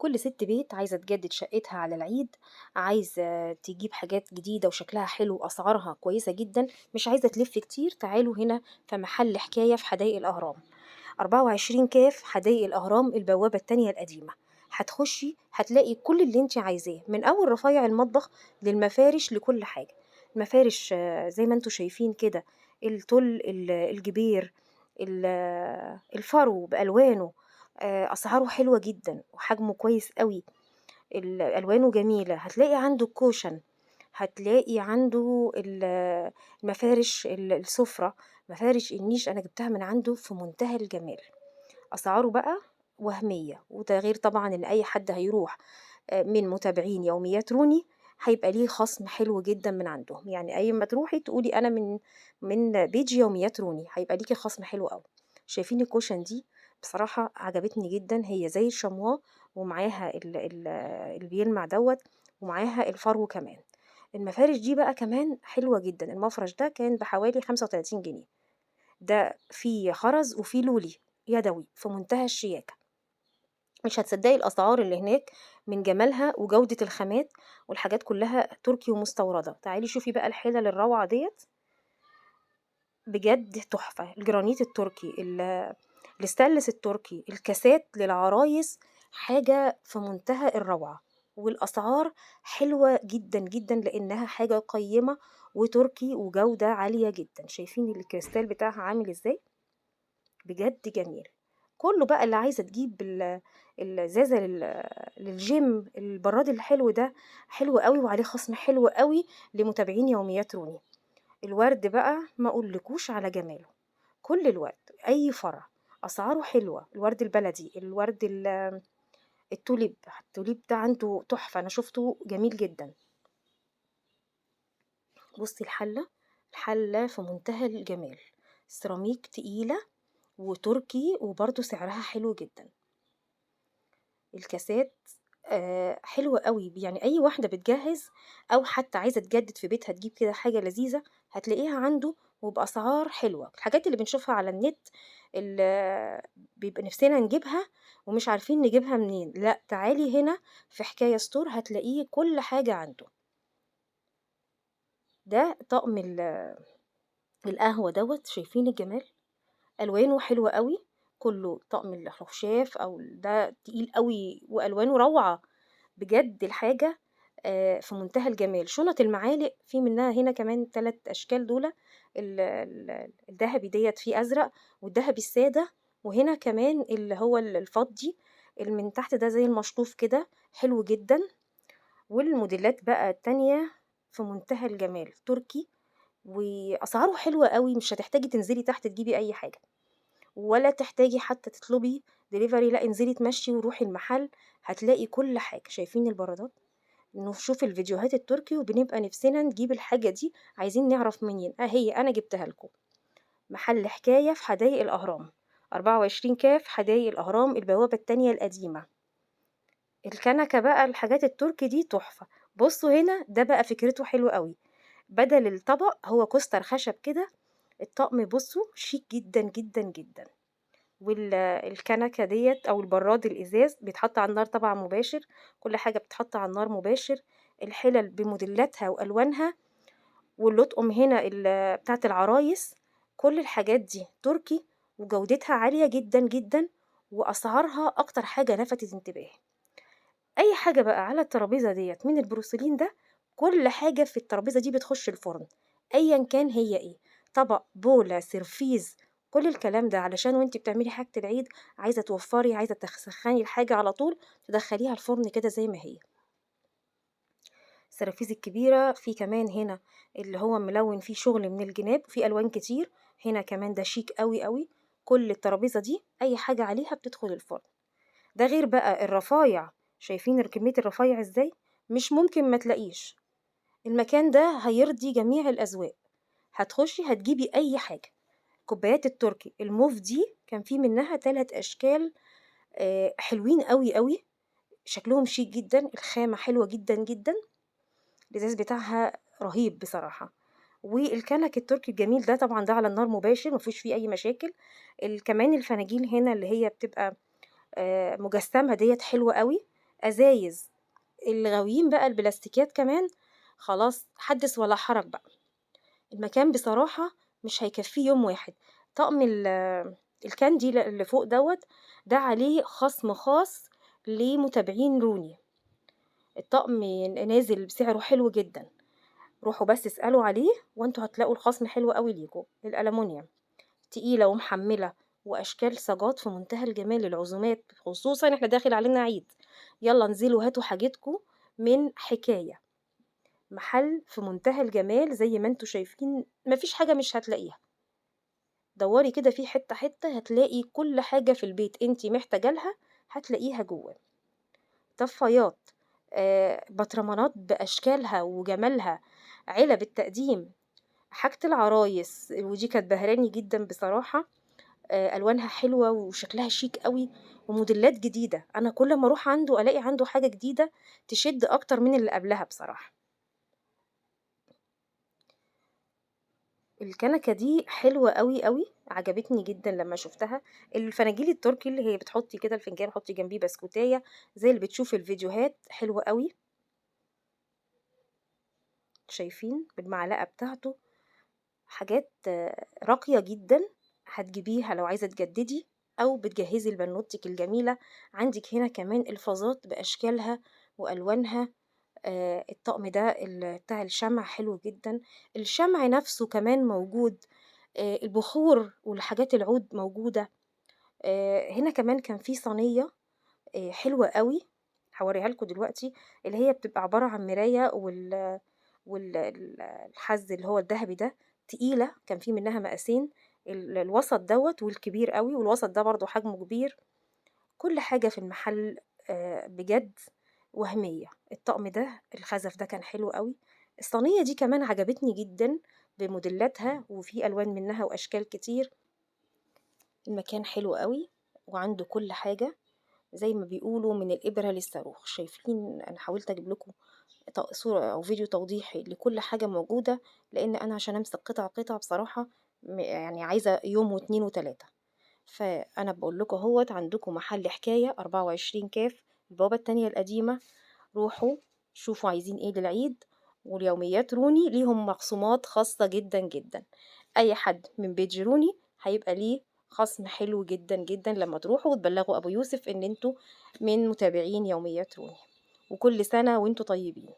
كل ست بيت عايزة تجدد شقتها على العيد، عايزة تجيب حاجات جديدة وشكلها حلو وأسعارها كويسة جدا، مش عايزة تلف كتير. تعالوا هنا في محل حكاية في حدائق الأهرام، 24 كاف حدائق الأهرام، البوابة التانية القديمة. هتخشي هتلاقي كل اللي انت عايزاه، من أول رفايع المطبخ للمفارش لكل حاجة. المفارش زي ما انتوا شايفين كده، التل، الجبير، الفرو بألوانه، أسعاره حلوة جدا وحجمه كويس قوي، ألوانه جميلة. هتلاقي عنده ال cushion، هتلاقي عنده المفارش السفرة، مفارش النيش أنا جبتها من عنده في منتهى الجمال. أسعاره بقى وهمية، وده غير طبعا إن أي حد هيروح، من متابعين يوميات روني هيبقى ليه خصم حلو جدا من عندهم. أي ما تروحي تقولي أنا من page يوميات روني هيبقى ليكي خصم حلو قوي. شايفين ال cushion دي؟ بصراحة عجبتني جدا، هي زي الشمواء ومعاها اللي بيلمع دوت، ومعاها الفرو كمان. المفارش دي بقى كمان حلوة جدا. المفرش ده كان بحوالي 35 جنيه، ده فيه خرز وفيه لولي يدوي في منتهى الشياكة. مش هتصدقي الأسعار اللي هناك من جمالها وجودة الخامات، والحاجات كلها تركي ومستوردة. تعالي شوفي بقى الحلل الروعة ديت، بجد تحفة. الجرانيت التركي، الستانلس التركي، الكاسات للعرايس، حاجة في منتهى الروعة. والأسعار حلوة جدا جدا لأنها حاجة قيمة وتركي وجودة عالية جدا. شايفين الكريستال بتاعها عامل ازاي؟ بجد جميل. كله بقى اللي عايزة تجيب الزازة للجيم، البراد الحلو ده حلو قوي وعليه خصم حلو قوي لمتابعين يوميات روني. الورد بقى ما اقولكوش على جماله، كل الورد اي فرع اسعاره حلوة. الورد البلدي، الورد التوليب، التوليب ده عنده تحفة، انا شفته جميل جدا. بصي الحلة، الحلة في منتهى الجمال، سيراميك تقيلة وتركي وبرضو سعرها حلو جدا. الكاسات، حلوة قوي، اي واحدة بتجهز او حتى عايزة تجدد في بيتها تجيب كده حاجة لذيذة هتلاقيها عنده وبأسعار حلوة. الحاجات اللي بنشوفها على النت اللي بيبقى نفسنا نجيبها ومش عارفين نجيبها منين، لا تعالي هنا في حكاية ستور هتلاقيه كل حاجة عنده. ده طقم القهوة دوت، شايفين الجمال؟ ألوانه حلوة قوي، كله طقم الخشاف أو ده تقيل قوي وألوانه روعة بجد. الحاجة، في منتهى الجمال. شنط المعالق في منها هنا كمان 3 أشكال دولة، الذهبي ديت فيه أزرق، والذهبي السادة، وهنا كمان اللي هو الفضي اللي من تحت ده زي المشطوف كده، حلو جدا. والموديلات بقى التانية في منتهى الجمال، تركي وأسعاره حلوة قوي. مش هتحتاجي تنزلي تحت تجيبي أي حاجة، ولا تحتاجي حتى تطلبي دليفري، لا انزلي تمشي وروحي المحل هتلاقي كل حاجة. شايفين البرادات؟ نشوف الفيديوهات التركي وبنبقى نفسنا نجيب الحاجة دي، عايزين نعرف منين. اهي انا جبتها لكم. محل حكاية في حدائق الأهرام، 24 كاف حدائق الأهرام، البوابة التانية القديمة. الكنكة بقى الحاجات التركي دي تحفة. بصوا هنا ده بقى فكرته حلوة قوي، بدل الطبق هو كوستر خشب كده، الطقم بصوا شيك جدا جدا جدا. والكنكة ديت او البراد الازاز بيتحط على النار طبعا مباشر، كل حاجة بتتحط على النار مباشر. الحلل بموديلاتها والوانها، واللطقم هنا بتاعت العرايس، كل الحاجات دي تركي وجودتها عالية جدا جدا، واسعارها اكتر حاجة لفتت انتباهي. اي حاجة بقى على الترابيزة ديت من البروسيلين ده، كل حاجة في الترابيزة دي بتخش الفرن ايا كان هي ايه، طبق، بولة، سرفيز، كل الكلام ده، علشان وانتي بتعملي حاجة العيد عايزة توفري، عايزة تسخني الحاجة على طول تدخليها الفرن كده زي ما هي. السرافيز الكبيرة في كمان هنا اللي هو ملون فيه شغل من الجناب، في ألوان كتير. هنا كمان ده شيك قوي قوي. كل الترابيزة دي أي حاجة عليها بتدخل الفرن. ده غير بقى الرفايع، شايفين كمية الرفايع ازاي؟ مش ممكن ما تلاقيش. المكان ده هيرضي جميع الأذواق، هتخشي هتجيبي أي حاجة. كوبايات التركي الموف دي كان في منها 3 أشكال، حلوين قوي قوي، شكلهم شيك جدا، الخامة حلوة جدا جدا، الإزاز بتاعها رهيب بصراحة. والكنك التركي الجميل ده طبعا ده على النار مباشر، مفيش فيه أي مشاكل. كمان الفناجيل هنا اللي هي بتبقى، مجسمة ديت حلوة قوي، ازايز. الغاويين بقى البلاستيكات كمان خلاص حدث ولا حرج بقى. المكان بصراحة مش هيكفيه يوم واحد. طقم ال candy اللي فوق دوت ده عليه خصم خاص لمتابعين روني، الطقم نازل بسعره حلو جدا، روحوا بس اسألوا عليه وانتوا هتلاقوا الخصم حلو قوي ليكوا. الألمونيوم تقيلة ومحملة وأشكال صاجات في منتهى الجمال للعزومات، خصوصا احنا داخل علينا عيد. يلا انزلوا هاتوا حاجتكم من حكاية، محل في منتهى الجمال زي ما انتوا شايفين، مفيش حاجة مش هتلاقيها. دوري كده في حتة حتة هتلاقي كل حاجة في البيت انتي محتاجة لها هتلاقيها جوه. طفايات، بطرمانات بأشكالها وجمالها، علب التقديم، حاجة العرايس، ودي كانت بهراني جدا بصراحة، ألوانها حلوة وشكلها شيك قوي وموديلات جديدة. أنا كل ما أروح عنده ألاقي عنده حاجة جديدة تشد أكتر من اللي قبلها بصراحة. الكنكة دي حلوة قوي قوي، عجبتني جدا لما شفتها. الفناجيل التركي اللي هي بتحطي كده الفنجان وحطي جنبيه بسكوتاية زي اللي بتشوفي الفيديوهات، حلوة قوي. شايفين بالمعلقة بتاعته، حاجات راقية جدا هتجيبيها لو عايزة تجددي أو بتجهزي لبنوتك الجميلة. عندك هنا كمان الفازات بأشكالها وألوانها. الطقم ده بتاع الشمع حلو جدا، الشمع نفسه كمان موجود، البخور والحاجات العود موجودة. هنا كمان كان في صينية، حلوة قوي هوريها لكم دلوقتي، اللي هي بتبقى عبارة عن مراية والحز اللي هو الذهبي ده، تقيلة، كان في منها مقاسين، الوسط دوت والكبير قوي، والوسط ده برضو حجمه كبير. كل حاجة في المحل، بجد وهمية. الطقم ده الخزف ده كان حلو قوي. الصينية دي كمان عجبتني جدا بموديلاتها، وفي ألوان منها وأشكال كتير. المكان حلو قوي وعنده كل حاجة زي ما بيقولوا من الإبرة للصاروخ. شايفين أنا حاولت أجيب لكم صورة أو فيديو توضيحي لكل حاجة موجودة، لأن أنا عشان أمسك قطعة قطعة بصراحة عايزة يوم واتنين وتلاتة. فأنا بقول لكم اهوت عندكم محل حكاية 24 كاف، البوابة التانية القديمة، روحوا شوفوا عايزين ايه للعيد. واليوميات روني ليهم مخصومات خاصة جدا جدا، أي حد من بيت روني هيبقى ليه خصم حلو جدا جدا لما تروحوا وتبلغوا أبو يوسف إن انتوا من متابعين يوميات روني. وكل سنة وانتوا طيبين.